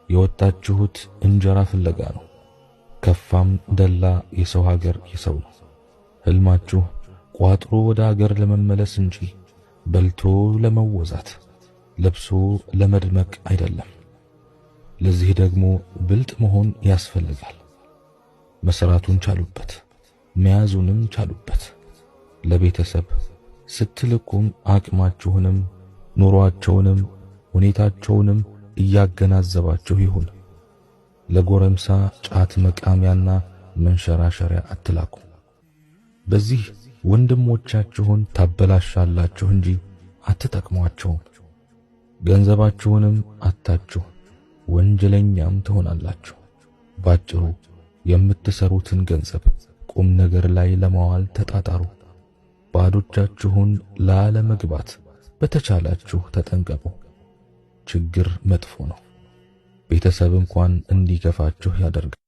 የወጣችሁት እንጀራ ፍለጋ ነው። ከፋም ደላ የሰው ሀገር የሰው ነው። ህልማችሁ ቋጥሮ ወደ ሀገር ለመመለስ እንጂ በልቶ ለመወዛት ለብሶ ለመድመቅ አይደለም። ለዚህ ደግሞ ብልጥ መሆን ያስፈልጋል። መስራቱን ቻሉበት፣ መያዙንም ቻሉበት። ለቤተሰብ ስትልኩም አቅማችሁንም ኑሯቸውንም ሁኔታቸውንም እያገናዘባችሁ ይሁን። ለጎረምሳ ጫት መቃሚያና መንሸራሸሪያ አትላኩ። በዚህ ወንድሞቻችሁን ታበላሻላችሁ እንጂ አትጠቅሟቸውም። ገንዘባችሁንም አታችሁ ወንጀለኛም ትሆናላችሁ። ባጭሩ የምትሰሩትን ገንዘብ ቁም ነገር ላይ ለማዋል ተጣጣሩ። ባዶ እጃችሁን ላለመግባት በተቻላችሁ ተጠንቀቁ። ችግር መጥፎ ነው። ቤተሰብ እንኳን እንዲገፋችሁ ያደርጋል።